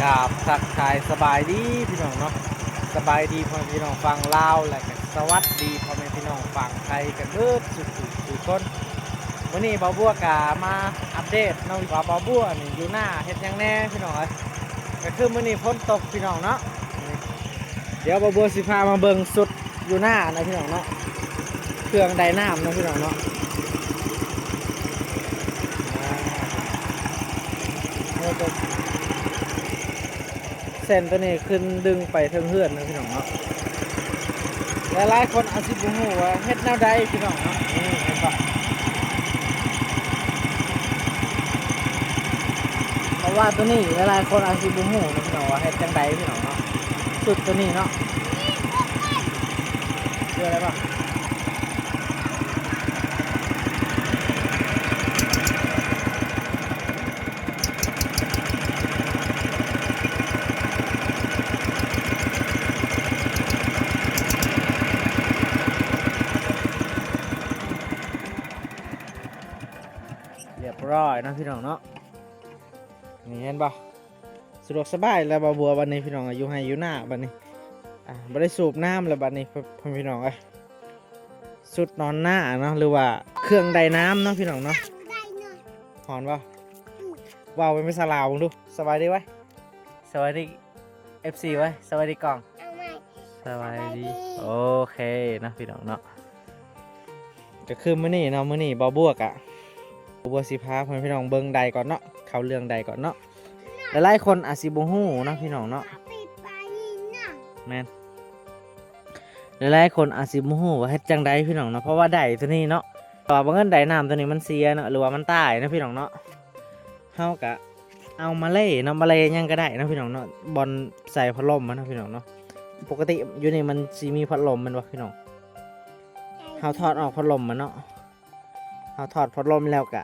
ກາບທັກທາຍສະບາຍດີພີ່ນ້ອງເນາະ, ສະບາຍດີພໍ່ແມ່ພີ່ນ້ອງຝັ່ງລາວ ແລະກະສະຫວັດດີພໍ່ແມ່ພີ່ນ້ອງຝັ່ງໄທກັນເບິດສູ່ຜູ້ສູ່ຄົນ. ມື້ນີ້ບ່າວບົວກະມາອັບເດດເນາະ ວ່າບ່າວບົວນີ້ຢູ່ໜ້າເຮັດຫຍັງແດ່ພີ່ນ້ອງເອີຍ. ກະຄືມື້ນີ້ຝົນຕົກພີ່ນ້ອງເນາະ, ດຽວບ່າວບົວຊິພາມາເບິ່ງຊຸດຢູ່ໜ້ານະພີ່ນ້ອງເນາະ, ເຄື່ອງໄດນ້ຳເນາະພີ່ນ້ອງເນາະ. ເສັ້ນໂຕນີ້ຂຶ້ນດຶງໄປເທິງເຮືອນນະພີ່ນ້ອງເນາະ. ຫຼາຍໆຄົນອາດຊິບໍ່ຮູ້ວ່າເຮັດແນວໃດພີ່ນ້ອງເນາະ, ນີ້ເຫັນບໍ່? ເພາະວ່າໂຕນີ້ຫຼາຍໆຄົນອາດຊິບໍ່ຮູ້ນະພີ່ນ້ອງວ່າເຮັດຈັ່ງໃດພີ່ນ້ອງເນາະ, ຊຸດໂຕນີ້ເນາະ. ເຊື່ອໄດ້ບໍ່? ຮຽບຮ້ອຍເນາະພີ່ນ້ອງເນາະ, ນີ້ເຫັນບໍ່? ສະດວກສະບາຍແລ້ວບ່າວບົວບັດນີ້ພີ່ນ້ອງ, ຢູ່ໄຮ່ຢູ່ນາບັດນີ້ ອ່າ ບໍ່ໄດ້ສູບນ້ຳແລ້ວບັດນີ້ພໍ່ແມ່ພີ່ນ້ອງເອີຍ. ຊຸດນອນໜ້າເນາະ ຫຼືວ່າເຄື່ອງໄດນ້ຳເນາະພີ່ນ້ອງເນາະ. ຮ້ອນບໍ່? ເວົ້າເປັນພາສາລາວເບິ່ງດູ. ສະບາຍດີໄວ້. ສະບາຍດີ ເອັຟຊີ ໄວ້. ສະບາຍດີກ້ອງ. ສະບາຍດີ. ໂອເຄເນາະພີ່ນ້ອງເນາະ, ກະຄືມື້ນີ້ເນາະ ມື້ນີ້ບ່າວບົວກະ ບ່າວບົວຊິພາພໍ່ແມ່ພີ່ນ້ອງເບິ່ງໄດກ່ອນເນາະ, ເຂົ້າເລື່ອງໄດກ່ອນເນາະ. ຫຼາຍໆຄົນອາດຊິບໍ່ຮູ້ເນາະພີ່ນ້ອງເນາະ, ແມ່ນ ຫຼາຍໆຄົນອາດຊິບໍ່ຮູ້ວ່າເຮັດຈັ່ງໃດພີ່ນ້ອງເນາະ. ເພາະວ່າໄດໂຕນີ້ເນາະ ເພາະວ່າບັງເອີນໄດນ້ຳໂຕນີ້ມັນເສຍເນາະ ຫຼືວ່າມັນຕາຍເນາະພີ່ນ້ອງເນາະ, ເຮົາກະເອົາມາເລເນາະ, ມາເລຫຍັງກະໄດ້ເນາະພີ່ນ້ອງເນາະ, ບ່ອນໃສ່ພັດລົມຫັ້ນເນາະພີ່ນ້ອງເນາະ. ປົກກະຕິຢູ່ນີ້ມັນຊິມີພັດລົມແມ່ນບໍ່ພີ່ນ້ອງ? ເຮົາຖອດອອກພັດລົມມັນເນາະ, ເຮົາຖອດພັດລົມແລ້ວກະ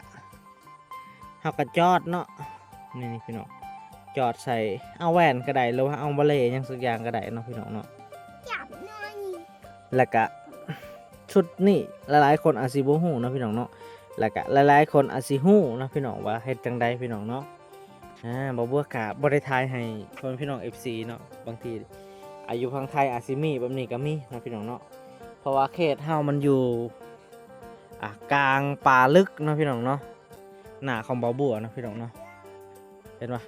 ເຮົາກະຈອດເນາະ ນີ້ພີ່ນ້ອງ, ຈອດໃສ່ ເອົາແວ່ນກະໄດ້ ຫຼືວ່າເອົາມາເລຫຍັງສັກຢ່າງກະໄດ້ເນາະພີ່ນ້ອງເນາະ. ແລ້ວກະຊຸດນີ້ຫຼາຍໆຄົນອາດຊິບໍ່ຮູ້ເນາະພີ່ນ້ອງເນາະ, ແລ້ວກະຫຼາຍໆຄົນອາດຊິຮູ້ເນາະພີ່ນ້ອງວ່າເຮັດຈັ່ງໃດພີ່ນ້ອງເນາະ. ອ່າ ບ່າວບົວກະບໍ່ໄດ້ຖ່າຍໃຫ້ພໍ່ແມ່ພີ່ນ້ອງ ເອັຟຊີ ເນາະ, ບາງທີ ອາ ຢູ່ທາງໄທອາດຊິມີແບບນີ້ກະມີເນາະພີ່ນ້ອງເນາະ, ເພາະວ່າເຂດເຮົາມັນຢູ່ ອ່າ ກາງປ່າລຶກເນາະພີ່ນ້ອງເນາະ. ໜ້າຂອງບ່າວບົວເນາະພີ່ນ້ອງເນາະ, ເຫັນບໍ່?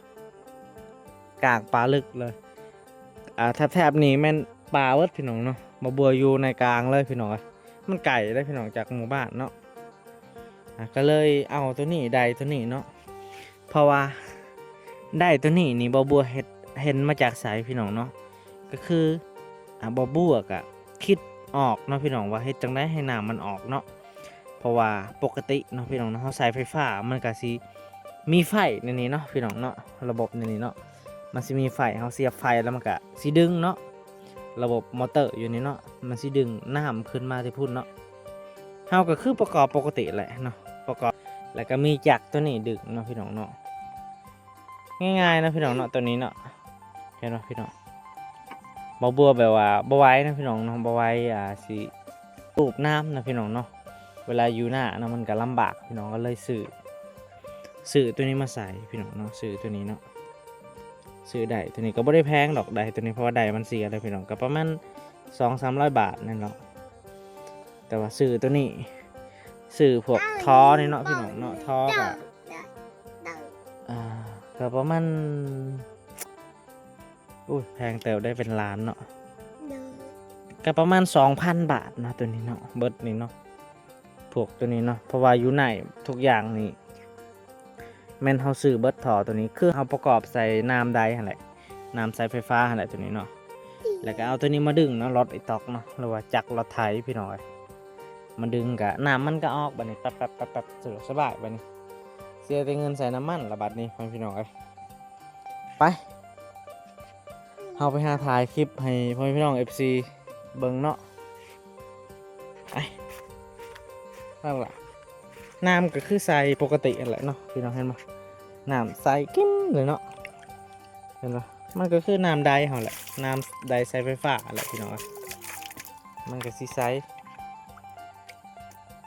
ກາງປ່າລຶກເລີຍ. ອ່າ ແຖບໆນີ້ແມ່ນປ່າເບິດພີ່ນ້ອງເນາະ, ບ່າວບົວຢູ່ໃນກາງເລີຍພີ່ນ້ອງເອີຍ. ມັນໄກເດ້ພີ່ນ້ອງ ຈາກໝູ່ບ້ານເນາະ. ອ່າ ກະເລີຍເອົາໂຕນີ້ ໄດໂຕນີ້ເນາະ, ເພາະວ່າໄດໂຕນີ້ນີ້ບ່າວບົວເຮັດ ເຫັນມາຈາກໃສພີ່ນ້ອງເນາະ? ກະຄື ອ່າ ບ່າວບົວກະຄິດອອກເນາະພີ່ນ້ອງ ວ່າເຮັດຈັ່ງໃດໃຫ້ນ້ຳມັນອອກເນາະ. ເພາະວ່າປົກກະຕິເນາະພີ່ນ້ອງເນາະ ເຮົາໃຊ້ໄຟຟ້າ ມັນກະຊິມີໄຟໃນນີ້ເນາະພີ່ນ້ອງເນາະ, ລະບົບໃນນີ້ເນາະ ມັນຊິມີໄຟ, ເຮົາສຽບໄຟແລ້ວມັນກະຊິດຶງເນາະ, ລະບົບມໍເຕີຢູ່ນີ້ເນາະ ມັນຊິດຶງນ້ຳຂຶ້ນມາແຕ່ພຸ້ນເນາະ. ເຮົາກະຄືປະກອບປົກກະຕິແຫຼະເນາະ, ປະກອບ ແລ້ວກະມີຈັກໂຕນີ້ດຶງເນາະພີ່ນ້ອງເນາະ. ງ່າຍໆເນາະພີ່ນ້ອງເນາະ ໂຕນີ້ເນາະ, ເຫັນບໍ່ພີ່ນ້ອງ? ບ່າວບົວແບບວ່າບໍ່ໄຫວເນາະພີ່ນ້ອງເນາະ, ບໍ່ໄຫວ ອ່າ ຊິສູບນ້ຳເນາະພີ່ນ້ອງເນາະ. ເວລາຢູ່ນາເນາະ ມັນກະລຳບາກພີ່ນ້ອງ, ກະເລີຍຊື້ ຊື້ໂຕນີ້ມາໃສ່ພີ່ນ້ອງເນາະ, ຊື້ໂຕນີ້ເນາະ, ຊື້ໄດໂຕນີ້. ກະບໍ່ໄດ້ແພງດອກໄດໂຕນີ້ ເພາະວ່າໄດມັນເສຍແລ້ວພີ່ນ້ອງ, ກະປະມານສອງສາມຮ້ອຍບາດນັ້ນເນາະ. ແຕ່ວ່າຊື້ໂຕນີ້ ຊື້ພວກທໍ່ນີ້ເນາະພີ່ນ້ອງເນາະ, ທໍ່ກະ ອ່າ ກະປະມານ ໂອ້ຍ ແພງເຕີບໄດ໋ ເປັນລ້ານເນາະ. ກະປະມານສອງພັນບາດເນາະ ໂຕນີ້ເນາະ, ເບິດນີ້ເນາະ ພວກໂຕນີ້ເນາະ, ເພາະວ່າຢູ່ໃນທຸກຢ່າງນີ້ ແມ່ນເຮົາຊື້ເບິດທໍ່ໂຕນີ້ ຄືເຮົາປະກອບໃສ່ນ້ຳໄດຫັ້ນແຫຼະ, ນ້ຳໃສ່ໄຟຟ້າຫັ້ນແຫຼະໂຕນີ້ເນາະ. ແລ້ວກະເອົາໂຕນີ້ມາດຶງເນາະ, ລົດອີຕອກເນາະ ຫຼືວ່າຈັກລົດໄຖພີ່ນ້ອງເອີຍ. ມາດຶງກະນ້ຳມັນກະອອກບາດນີ້ ແປັບໆໆ ສະດວກສະບາຍບາດນີ້. ເສຍແຕ່ເງິນໃສ່ນ້ຳມັນລະບາດນີ້ພໍ່ແມ່ພີ່ນ້ອງເອີຍ. ໄປ ເຮົາໄປຫາຖ່າຍຄລິບໃຫ້ພໍ່ແມ່ພີ່ນ້ອງ ເອັຟຊີ ເບິ່ງເນາະ. ໄປ ນັ້ນລະ ນ້ຳກະຄືໃສປົກກະຕິຫັ້ນແຫຼະເນາະພີ່ນ້ອງ, ເຫັນບໍ່? ນ້ຳໃສກິ່ມເລີຍເນາະ, ເຫັນບໍ່? ມັນກະຄືນ້ຳໄດເຮົາແຫຼະ, ນ້ຳໄດໃສ່ໄຟຟ້າຫັ້ນແຫຼະພີ່ນ້ອງ, ມັນກະຊິໃສ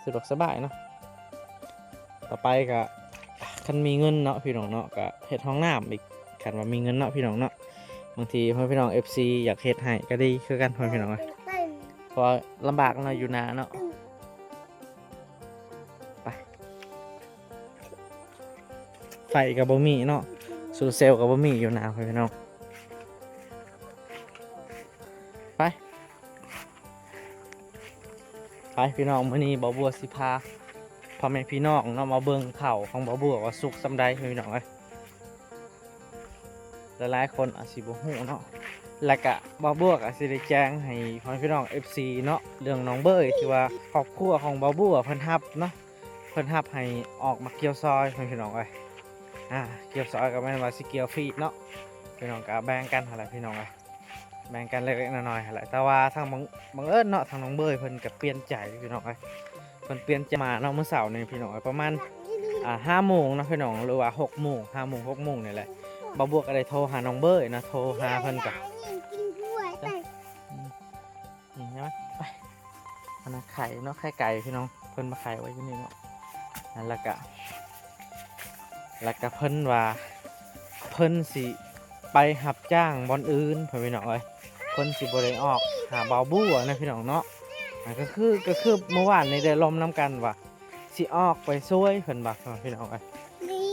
ສະດວກສະບາຍເນາະ. ຕໍ່ໄປກະ ຄັນມີເງິນເນາະພີ່ນ້ອງເນາະ ກະເຮັດຫ້ອງນ້ຳອີກ ຄັນວ່າມີເງິນເນາະພີ່ນ້ອງເນາະ ບາງທີພໍ່ແມ່ພີ່ນ້ອງເອັຟຊີຢາກເຮັດໃຫ້ກໍດີຄືກັນພໍ່ແມ່ພີ່ນ້ອງເອີຍ ເພາະວ່າລຳບາກເນາະ ຢູ່ນາເນາະ. ໄປ ໄຟກໍບໍ່ມີເນາະ ໂຊລາເຊວກໍບໍ່ມີຢູ່ນາ ພໍ່ແມ່ພີ່ນ້ອງ. ໄປ ໄປພີ່ນ້ອງ ມື້ນີ້ບ່າວບົວຊິພາພໍ່ແມ່ພີ່ນ້ອງເນາະ ມາເບິ່ງເຂົ້າຂອງບ່າວບົວວ່າສຸກສ່ຳໃດພີ່ນ້ອງເອີຍ. ຫຼາຍໆຄົນອາດຊິບໍ່ຮູ້ເນາະ ແລ້ວກະບ່າວບົວກໍຊິໄດ້ແຈ້ງໃຫ້ພໍ່ແມ່ພີ່ນ້ອງເອັຟຊີເນາະ ເລື່ອງນ້ອງເບີຍ ທີ່ວ່າຄອບຄົວຂອງບ່າວບົວເພິ່ນຮັບເນາະ ເພິ່ນຮັບໃຫ້ອອກມາກ່ຽວຊອຍພີ່ນ້ອງເອີຍ. ອ່າ ກ່ຽວຊອຍກໍແມ່ນວ່າຊິກ່ຽວຟຣີເນາະ ພີ່ນ້ອງ ກໍແບ່ງກັນຫັ້ນແຫຼະພີ່ນ້ອງເອີຍ ແບ່ງກັນເລັກໆນ້ອຍໆຫັ້ນແຫຼະ. ແຕ່ວ່າທາງບັງ ບັງເອີນເນາະ ທາງນ້ອງເບີຍເພິ່ນກໍປ່ຽນໃຈພີ່ນ້ອງເອີຍ ເພິ່ນປ່ຽນໃຈມາເນາະ ມື້ເຊົ້ານີ້ພີ່ນ້ອງເອີຍ ປະມານ ອ່າ ຫ້າໂມງເນາະພີ່ນ້ອງ ຫຼືວ່າຫົກໂມງ ຫ້າໂມງ ຫົກໂມງນີ້ແຫຼະ ບ່າວບົວກໍໄດ້ໂທຫານ້ອງເບີຍນະ ໂທຫາເພິ່ນກໍ ນີ້ໃຊ່ໄໝ ໄປ ອັນນັ້ນໄຂ່ເນາະ ໄຂ່ໄກ່ພີ່ນ້ອງ ເພິ່ນມາໄຂ່ໄວ້ຢູ່ນີ້ເນາະ ແລ້ວກະ ແລ້ວກະເພິ່ນວ່າ ເພິ່ນຊິໄປຮັບຈ້າງບ່ອນອື່ນ ພໍ່ແມ່ພີ່ນ້ອງເອີຍ ເພິ່ນຊິບໍ່ໄດ້ອອກຫາບ່າວບົວນະພີ່ນ້ອງເນາະ. ອ່າ ກໍຄື ກໍຄືມື້ວານນີ້ໄດ້ລົມນຳກັນວ່າຊິອອກໄປຊ່ວຍເພິ່ນວ່າ ພີ່ນ້ອງເອີຍ.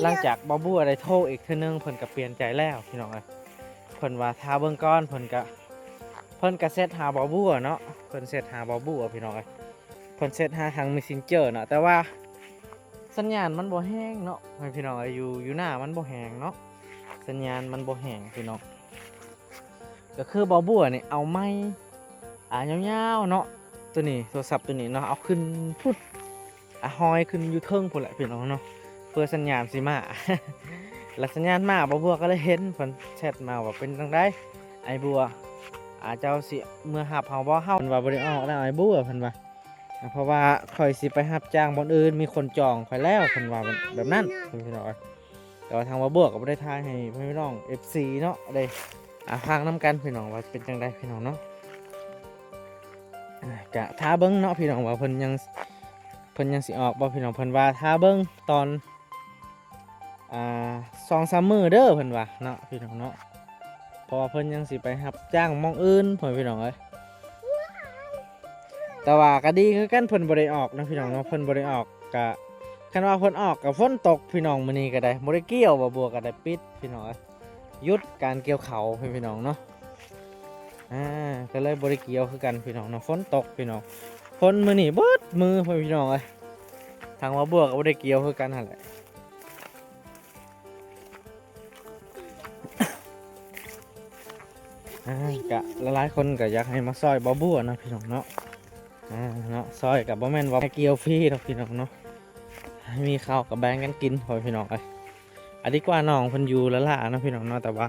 ຫຼັງຈາກບ່າວບົວໄດ້ໂທອີກເທື່ອໜຶ່ງ ເພິ່ນກໍປ່ຽນໃຈແລ້ວ ພີ່ນ້ອງເອີຍ ເພິ່ນວ່າຖ້າເບິ່ງກ່ອນ ເພິ່ນກໍ ເພິ່ນກໍແຊັດຫາບ່າວບົວເນາະ ເພິ່ນແຊັດຫາບ່າວບົວ ພີ່ນ້ອງເອີຍ ເພິ່ນແຊັດຫາທາງເມສເຊັນເຈີເນາະ ແຕ່ວ່າສັນຍານມັນບໍ່ແຮງເນາະ ໃຫ້ພີ່ນ້ອງເອີຍ ຢູ່ ຢູ່ໜ້າມັນບໍ່ແຮງເນາະ ສັນຍານມັນບໍ່ແຮງພີ່ນ້ອງ. ກໍຄືບ່າວບົວນີ້ເອົາໄມ້ ອ່າ ຍາວໆເນາະ ໂຕນີ້ ໂທລະສັບໂຕນີ້ເນາະ ເອົາຂຶ້ນພຸ້ນ ອ່າ ຫ້ອຍຂຶ້ນຢູ່ເທິງພຸ້ນແຫຼະພີ່ນ້ອງເນາະ ເພື່ອສັນຍານຊິມາ ແລ້ວສັນຍານມາ ບ່າວບົວກໍເລີຍເຫັນເພິ່ນແຊັດມາວ່າ ເປັນຈັ່ງໃດອ້າຍບົວ ອ່າ ເຈົ້າຊິເມືອຮັບເຮົາບໍ່ ເຮົາ ເພິ່ນວ່າບໍ່ໄດ້ອອກແລ້ວອ້າຍບົວ ເພິ່ນວ່າ ເພາະວ່າຂ້ອຍຊິໄປຮັບຈ້າງບ່ອນອື່ນ ມີຄົນຈອງຂ້ອຍແລ້ວ ເພິ່ນວ່າແບບນັ້ນ ພີ່ນ້ອງເອີຍ. ແຕ່ວ່າທາງບ່າວບົວກໍບໍ່ໄດ້ຖ່າຍໃຫ້ພີ່ນ້ອງເອັຟຊີເນາະ ໄດ້ ອ່າ ຟັງນຳກັນພີ່ນ້ອງວ່າເປັນຈັ່ງໃດພີ່ນ້ອງເນາະ. ອ່າ ກະຖ້າເບິ່ງເນາະພີ່ນ້ອງວ່າເພິ່ນຍັງ ເພິ່ນຍັງຊິອອກບໍ່ພີ່ນ້ອງ ເພິ່ນວ່າຖ້າເບິ່ງຕອນ ອ່າ ສອງສາມມື້ເດີ ເພິ່ນວ່າເນາະ ພີ່ນ້ອງເນາະ ເພາະວ່າເພິ່ນຍັງຊິໄປຮັບຈ້າງໝ່ອງອື່ນ ພໍ່ແມ່ພີ່ນ້ອງເອີຍ. ແຕ່ວ່າກໍດີຄືກັນ ເພິ່ນບໍ່ໄດ້ອອກເນາະ ພີ່ນ້ອງເນາະ ເພິ່ນບໍ່ໄດ້ອອກ ກະ ຄັນວ່າເພິ່ນອອກກໍຝົນຕົກ ພີ່ນ້ອງ ມື້ນີ້ກໍໄດ້ ບໍ່ໄດ້ກ່ຽວ ບ່າວບົວກໍໄດ້ປິດ ພີ່ນ້ອງເອີຍ ຢຸດການກ່ຽວເຂົ້າ ພີ່ນ້ອງເນາະ. ອ່າ ກໍເລີຍບໍ່ໄດ້ກ່ຽວຄືກັນ ພີ່ນ້ອງເນາະ ຝົນຕົກ ພີ່ນ້ອງ ຝົນມື້ນີ້ເບິດມື້ ພີ່ນ້ອງເອີຍ. ທາງບ່າວບົວກໍບໍ່ໄດ້ກ່ຽວຄືກັນຫັ້ນແຫຼະ. ອ່າ ກະຫຼາຍໆຄົນກໍຢາກໃຫ້ມາຊ່ອຍບ່າວບົວເນາະ ພີ່ນ້ອງເນາະ. ອ່າ ເນາະ ຊ່ອຍກໍບໍ່ແມ່ນວ່າໃຫ້ກ່ຽວຟຣີດອກ ພີ່ນ້ອງເນາະ ໃຫ້ມີເຂົ້າກໍແບ່ງກັນກິນ ພໍ່ແມ່ພີ່ນ້ອງເອີຍ. ອາ ດີກວ່ານ້ອງເພິ່ນຢູ່ລ້າໆເນາະ ພີ່ນ້ອງເນາະ ແຕ່ວ່າ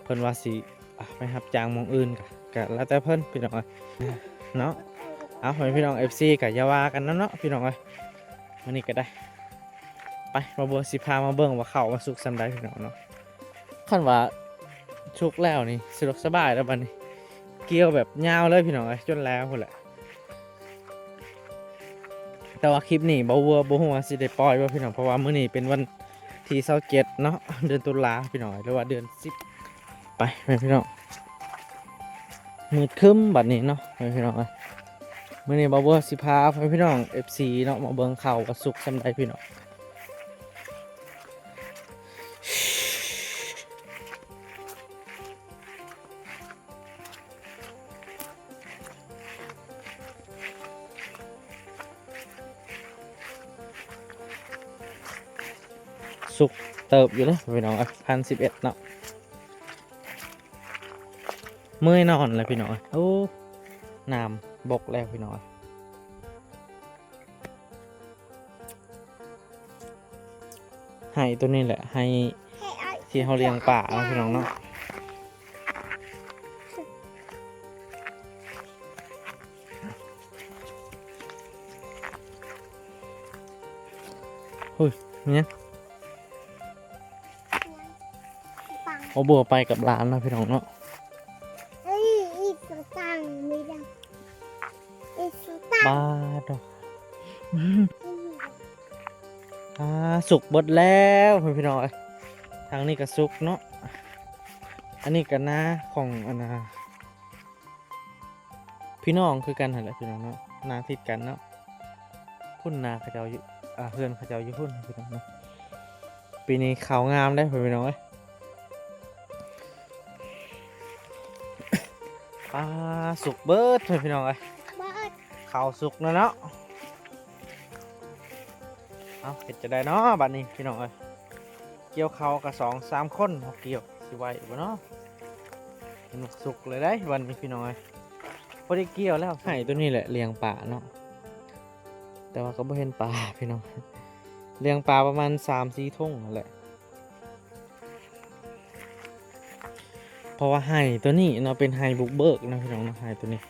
ເພິ່ນວ່າຊິ ອ່າ ໄປຮັບຈ້າງໝ່ອງອື່ນ ກໍ ກໍແລ້ວແຕ່ເພິ່ນ ພີ່ນ້ອງເອີຍເນາະ. ເອົາ ພໍ່ແມ່ພີ່ນ້ອງເອັຟຊີກໍຢ່າວ່າກັນນຳເນາະ ພີ່ນ້ອງເອີຍ ມື້ນີ້ກໍໄດ້. ໄປ ບ່າວບົວຊິພາມາເບິ່ງວ່າເຂົ້າມັນສຸກສ່ຳໃດ ພີ່ນ້ອງເນາະ. ຄັນວ່າສຸກແລ້ວນີ້ສະດວກສະບາຍແລ້ວບັດນີ້ ກ່ຽວແບບຍາວເລີຍ ພີ່ນ້ອງເອີຍ ຈົນແລ້ວພຸ້ນແຫຼະ. ແຕ່ວ່າຄລິບນີ້ບ່າວບົວບໍ່ຮູ້ວ່າຊິໄດ້ປ່ອຍບໍ່ ພີ່ນ້ອງ ເພາະວ່າມື້ນີ້ເປັນວັນທີຊາວເຈັດເນາະ ເດືອນຕຸລາ ພີ່ນ້ອງເອີຍ ຫຼືວ່າເດືອນສິບ. ໄປ ພີ່ນ້ອງ ມືດຄຶ້ມບັດນີ້ເນາະ ພີ່ນ້ອງເອີຍ. ມື້ນີ້ບ່າວບົວຊິພາພີ່ນ້ອງເອັຟຊີເນາະ ມາເບິ່ງເຂົ້າວ່າສຸກສ່ຳໃດ ພີ່ນ້ອງ. ສຸກເຕີບຢູ່ເດ້ ພີ່ນ້ອງເອີຍ ພັນສິບເອັດເນາະ. ເມື່ອຍນອນແລ້ວ ພີ່ນ້ອງເອີຍ. ໂອ້ ນ້ຳບົກແລ້ວ ພີ່ນ້ອງເອີຍ. ໄຮ່ຕົວນີ້ແຫຼະ ໄຮ່ທີ່ເຮົາລ້ຽງປາເນາະ ພີ່ນ້ອງເນາະ. ໂອ້ຍ ແມ່ນຫຍັງ? ໂອ້ ບົວໄປກັບຫຼານເນາະ ພີ່ນ້ອງເນາະ. ປາດໂທ້ ອ່າ ສຸກເບິດແລ້ວ ພີ່ນ້ອງເອີຍ. ທາງນີ້ກໍສຸກເນາະ. ອັນນີ້ກໍນາຂອງອັນນ່າ ພີ່ນ້ອງຄືກັນຫັ້ນແຫຼະພີ່ນ້ອງເນາະ ນາຕິດກັນເນາະ. ພຸ້ນນາເຂົາເຈົ້າຢູ່ ອ່າ ເຮືອນເຂົາເຈົ້າຢູ່ພຸ້ນພີ່ນ້ອງເນາະ. ປີນີ້ເຂົ້າງາມເດ້ພີ່ນ້ອງເອີຍ. ປາ ສຸກເບິດພີ່ນ້ອງເອີຍ ເຂົ້າສຸກແລ້ວເນາະ. ເອົ້າ ເຮັດຈັ່ງໃດເນາະບັດນີ້ພີ່ນ້ອງເອີຍ. ກ່ຽວເຂົ້າກໍສອງສາມຄົນເຮົາກ່ຽວ ຊິໄຫວບໍ່ເນາະ. ເຫັນວ່າສຸກເລີຍເດ້ບັດນີ້ພີ່ນ້ອງເອີຍ. ພໍໄດ້ກ່ຽວແລ້ວ ໄຮ່ຕົວນີ້ແຫຼະລ້ຽງປາເນາະ ແຕ່ວ່າກໍບໍ່ເຫັນປາພີ່ນ້ອງ. ລ້ຽງປາປະມານສາມສີ່ຖົງຫັ້ນແຫຼະ ເພາະວ່າໄຮ່ຕົວນີ້ເນາະ ເປັນໄຮ່ບຸກເບີກເນາະພີ່ນ້ອງເນາະ. ໄຮ່ຕົວນີ້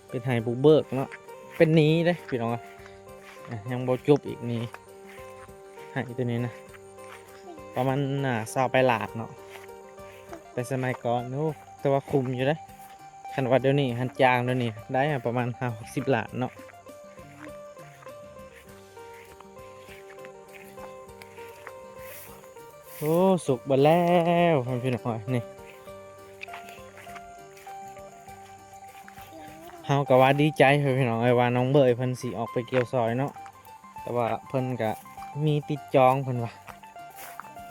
ເປັນໄຮ່ບຸກເບີກເນາະ ເປັນໜີເດ້ພີ່ນ້ອງເອີຍ. ອ່ະ ຍັງບໍ່ຈົບອີກໜີ ໄຮ່ຕົວນີ້ນະ ປະມານ ອ່າ ຊາວປາຍລ້ານເນາະ ແຕ່ສະໄໝກ່ອນ. ໂອ້ ແຕ່ວ່າຄຸ້ມຢູ່ເດ້. ຄັນວ່າດຽວນີ້ຫັ້ນ ຈ້າງດຽວນີ້ໄດ້ປະມານຫ້າຫົກສິບລ້ານເນາະ. ໂອ້ ສຸກເບິດແລ້ວພີ່ນ້ອງເອີຍ. ນີ້ ເຮົາກໍວ່າດີໃຈພີ່ນ້ອງເອີຍ ວ່ານ້ອງເບີຍເພິ່ນຊິອອກໄປກ່ຽວຊ່ອຍເນາະ ແຕ່ວ່າເພິ່ນກະມີຕິດຈອງ ເພິ່ນວ່າ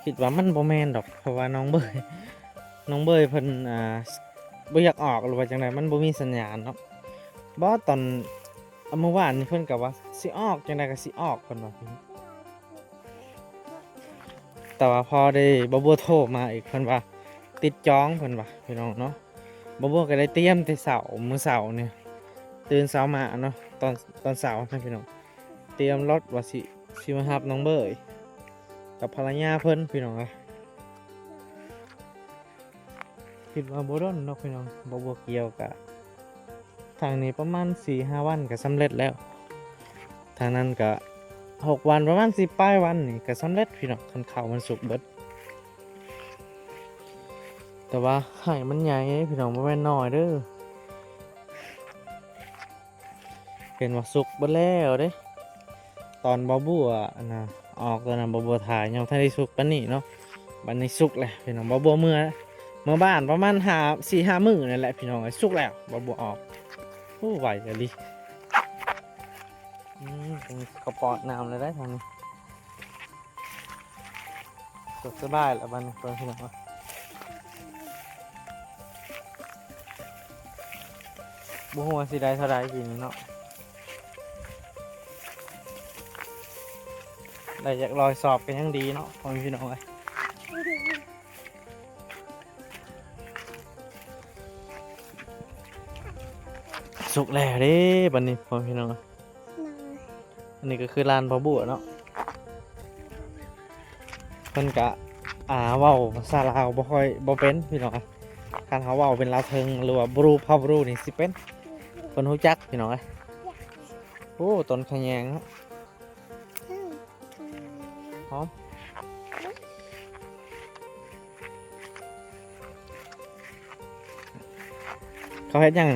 ຄິດວ່າມັນບໍ່ແມ່ນດອກ ເພາະວ່ານ້ອງເບີຍ ນ້ອງເບີຍເພິ່ນ ອ່າ ບໍ່ຢາກອອກ ຫຼືວ່າຈັ່ງໃດ ມັນບໍ່ມີສັນຍານເນາະ. ບໍ່ ຕອນ ເມື່ອວານນີ້ເພິ່ນກໍວ່າຊິອອກ ຈັ່ງໃດກໍຊິອອກ ເພິ່ນວ່າ. ແຕ່ວ່າພໍໄດ້ບ່າວບົວໂທມາອີກ ເພິ່ນວ່າຕິດຈອງ ເພິ່ນວ່າ ພີ່ນ້ອງເນາະ. ບ່າວບົວກໍໄດ້ຕຽມແຕ່ເຊົ້າ ມື້ເຊົ້ານີ້ ຕື່ນເຊົ້າມາເນາະ ຕອນ ຕອນເຊົ້ານະພີ່ນ້ອງ ຕຽມລົດວ່າຊິ ຊິມາຮັບນ້ອງເບີຍກັບພັນລະຍາເພິ່ນ ພີ່ນ້ອງເອີຍ. ຄິດວ່າບໍ່ດົນດອກພີ່ນ້ອງ ບ່າວບົວກ່ຽວກະ ທາງນີ້ປະມານສີ່ຫ້າວັນກະສຳເລັດແລ້ວ ທາງນັ້ນກະຫົກວັນ ປະມານສິບປາຍວັນນີ້ກະສຳເລັດພີ່ນ້ອງ ຄັນເຂົ້າມັນສຸກເບິດ. ແຕ່ວ່າໄຮ່ມັນໃຫຍ່ເດ້ພີ່ນ້ອງ ບໍ່ແມ່ນນ້ອຍເດີ. ເຫັນວ່າສຸກເບິດແລ້ວເດ້ ຕອນບ່າວບົວອັນນ່າອອກ ຕອນນັ້ນບ່າວບົວຖ່າຍຍັງບໍ່ທັນໄດ້ສຸກປານນີ້ເນາະ. ບັດນີ້ສຸກແລ້ວພີ່ນ້ອງ ບ່າວບົວເມືອ ເມືອບ້ານປະມານຫ້າ ສີ່ຫ້າມື້ນັ້ນແຫຼະພີ່ນ້ອງເອີຍ ສຸກແລ້ວ ບ່າວບົວອອກ. ໂອ້ ໄວອີ່ຫຼີ. ອືມ ເຂົາປອດນ້ຳແລ້ວໄດ໋ທາງນີ້. ສະບາຍແລ້ວບັດນີ້ ພໍ່ແມ່ພີ່ນ້ອງ ບໍ່ຮູ້ວ່າຊິໄດ້ເທົ່າໃດປີນີ້ເນາະ ໄດ້ຈັກຮ້ອຍສອບກໍຍັງດີເນາະ ພໍ່ແມ່ພີ່ນ້ອງເອີຍ. ສຸກແລ້ວເດ້ບັດນີ້ ພໍ່ແມ່ພີ່ນ້ອງ. ອັນນີ້ກໍຄືລານພໍ່ບົວເນາະ ເພິ່ນກະ ອ່າ ເວົ້າພາສາລາວບໍ່ຄ່ອຍ ບໍ່ເປັນພີ່ນ້ອງ. ຄັນເຮົາເວົ້າເປັນລາວເທິງ ຫຼືວ່າບຣູພາບຣູນີ້ຊິເປັນ ເພິ່ນຮູ້ຈັກພີ່ນ້ອງເອີຍ. ໂອ້ ຕົ້ນຂະແຍງເນາະ ຫອມ. ເຂົາເຮັດຫຍັງ?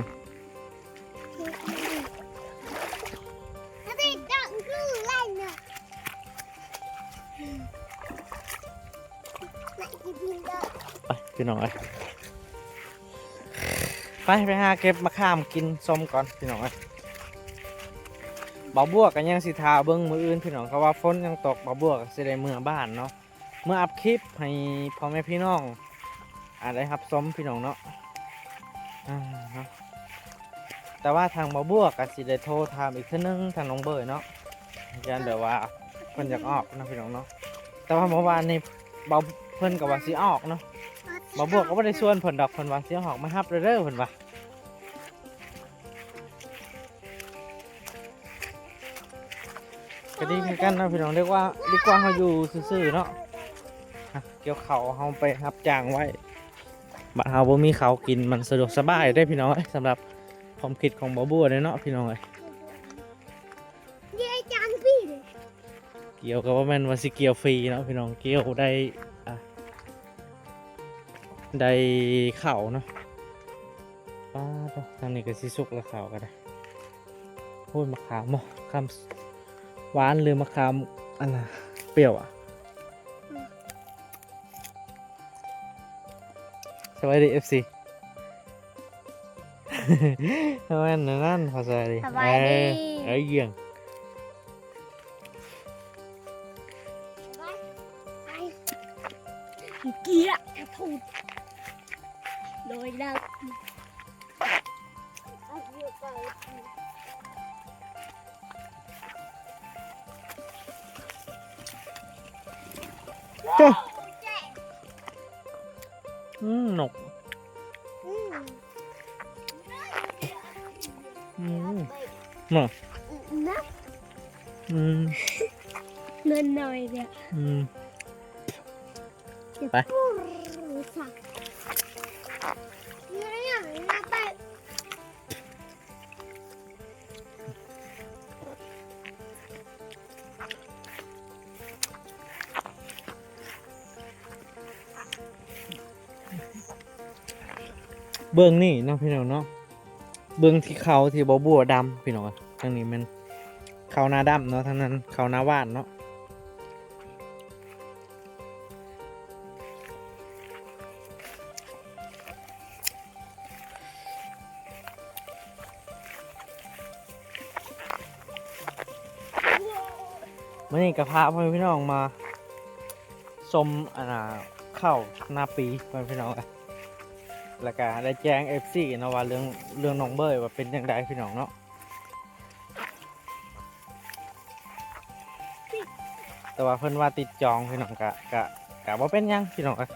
ໄປພີ່ນ້ອງເອີຍ ໄປ ໄປຫາເກັບມະຂາມກິນສົ້ມກ່ອນພີ່ນ້ອງເອີຍ. ບ່າວບົວກໍຍັງຊິຖ້າເບິ່ງມື້ອື່ນພີ່ນ້ອງ ເພາະວ່າຝົນຍັງຕົກ ບ່າວບົວກໍຊິໄດ້ເມືອບ້ານເນາະ ເມືອອັບຄລິບໃຫ້ພໍ່ແມ່ພີ່ນ້ອງ ອ່າ ໄດ້ຮັບຊົມພີ່ນ້ອງເນາະ. ອ່າ ເນາະ ແຕ່ວ່າທາງບ່າວບົວກໍຊິໄດ້ໂທຖາມອີກເທື່ອໜຶ່ງ ທາງນ້ອງເບີຍເນາະ ຢ້ານແບບວ່າເພິ່ນຢາກອອກເນາະພີ່ນ້ອງເນາະ. ແຕ່ວ່າເມື່ອວານນີ້ບ່າວ ເພິ່ນກໍວ່າຊິອອກເນາະ ບ່າວບົວກໍບໍ່ໄດ້ຊວນເພິ່ນດອກ ເພິ່ນວ່າຊິອອກມາຮັບເດີ ເພິ່ນວ່າ. ກໍດີຄືກັນເນາະພີ່ນ້ອງ ເລີຍວ່າ ດີກວ່າເຮົາຢູ່ຊື່ໆເນາະ. ອ່ະ ກ່ຽວເຂົ້າເຮົາໄປຮັບຈ້າງໄວ້ ບາດເຮົາບໍ່ມີເຂົ້າກິນ ມັນສະດວກສະບາຍເດ້ພີ່ນ້ອງເອີຍ. ສຳລັບຄວາມຄິດຂອງບ່າວບົວເດ້ເນາະພີ່ນ້ອງເອີຍ. ກ່ຽວກໍບໍ່ແມ່ນວ່າຊິກ່ຽວຟຣີເນາະພີ່ນ້ອງ ກ່ຽວໄດ້ ອ່າ ໄດ້ເຂົ້າເນາະ. ປາດໂທ້ ທາງນີ້ກໍຊິສຸກແລ້ວ ເຂົ້າກໍໄດ້. ໂອ້ຍ ມະຂາມ ມະຂາມຫວານ ຫຼື ມະຂາມອັນນ່າ ປ່ຽວອະ? ອືມ. ະບາຍດີ ເອັຟຊີ ປະມານນັ້ນ ພາສາດີ ສະບາຍດີ ເອີ ເອີ ຢ້ຽງ ເກຍ ໂດຍແລ້ວ ເຈົ້າ ອືມ ນົກ ອືມ ອືມ ນະ ອືມ ເງິນໜ້ອຍເດ ອືມ ໄປ ເບິ່ງນີ້ເນາະ ພີ່ນ້ອງເນາະ ເບິ່ງທີ່ເຂົ້າທີ່ບໍ່ບົວດຳ ພີ່ນ້ອງເອີຍ ທາງນີ້ແມ່ນເຂົ້ານາດຳເນາະ ທາງນັ້ນເຂົ້ານາຫວ່ານເນາະ. ມື້ນີ້ກໍພາພໍ່ແມ່ພີ່ນ້ອງມາຊົມ ອັນນ່າ ເຂົ້ານາປີ ພໍ່ແມ່ພີ່ນ້ອງ ແລ້ວກໍໄດ້ແຈ້ງເອັຟຊີເນາະວ່າເລື່ອງ ເລື່ອງນ້ອງເບີຍວ່າເປັນຈັ່ງໃດ ພີ່ນ້ອງເນາະ. ແຕ່ວ່າເພິ່ນວ່າຕິດຈອງ ພີ່ນ້ອງ ກະ ກະ ກະບໍ່ເປັນຫຍັງ ພີ່ນ້ອງເອີຍ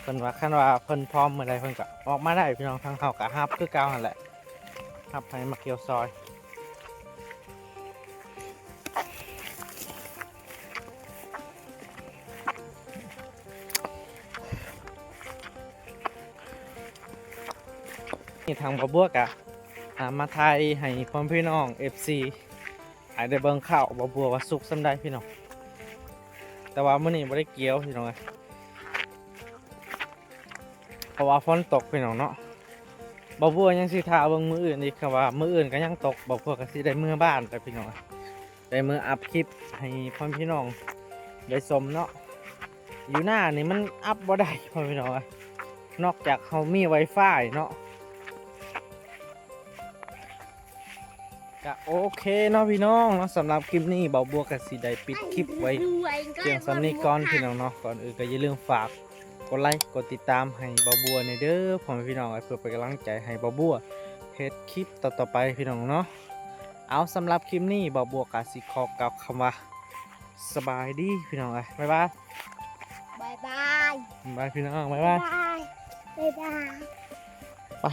ເພິ່ນວ່າ ຄັນວ່າເພິ່ນພ້ອມເມື່ອໃດ ເພິ່ນກະອອກມາໄດ້ ພີ່ນ້ອງ ທາງເຮົາກະຮັບຄືເກົ່າຫັ້ນແຫຼະ ຮັບໃຫ້ມາກ່ຽວຊອຍ. ນີ້ທາງບ່າວບົວກະ ອ່າ ມາຖ່າຍໃຫ້ພໍ່ແມ່ພີ່ນ້ອງເອັຟຊີ ໃຫ້ໄດ້ເບິ່ງເຂົ້າບ່າວບົວວ່າສຸກສ່ຳໃດ ພີ່ນ້ອງ ແຕ່ວ່າມື້ນີ້ບໍ່ໄດ້ກ່ຽວ ພີ່ນ້ອງເອີຍ ເພາະວ່າຝົນຕົກ ພີ່ນ້ອງເນາະ. ບ່າວບົວຍັງຊິຖ້າເບິ່ງມື້ອື່ນອີກ ຄັນວ່າມື້ອື່ນກໍຍັງຕົກ ບ່າວບົວກໍຊິໄດ້ເມືອບ້ານແລ້ວ ພີ່ນ້ອງເອີຍ ໄດ້ເມືອອັບຄລິບໃຫ້ພໍ່ແມ່ພີ່ນ້ອງໄດ້ຊົມເນາະ. ຢູ່ໜ້ານີ້ມັນອັບບໍ່ໄດ້ ພໍ່ແມ່ພີ່ນ້ອງເອີຍ ນອກຈາກເຮົາມີໄວຟາຍເນາະ. ກະໂອເຄເນາະພີ່ນ້ອງເນາະ ສຳລັບຄລິບນີ້ບ່າວບົວກະຊິໄດ້ປິດຄລິບໄວ້ພຽງສ່ຳນີ້ກ່ອນ ພີ່ນ້ອງເນາະ. ກ່ອນອື່ນກໍຢ່າລືມຝາກກົດໄລກົດຕິດຕາມໃຫ້ບ່າວບົວແດ່ເດີ ພໍ່ແມ່ພີ່ນ້ອງເອີຍ ເພື່ອເປັນກຳລັງໃຈໃຫ້ບ່າວບົວເຮັດຄລິບຕໍ່ໆໄປ ພີ່ນ້ອງເນາະ. ເອົາ ສຳລັບຄລິບນີ້ບ່າວບົວກະຊິຂໍກ່າວຄຳວ່າ ສະບາຍດີພີ່ນ້ອງເອີຍ ບາຍບາຍ ບາຍບາຍ ບາຍບາຍພີ່ນ້ອງ ບາຍບາຍ ບາຍບາຍ ບາຍບາຍ ໄປ.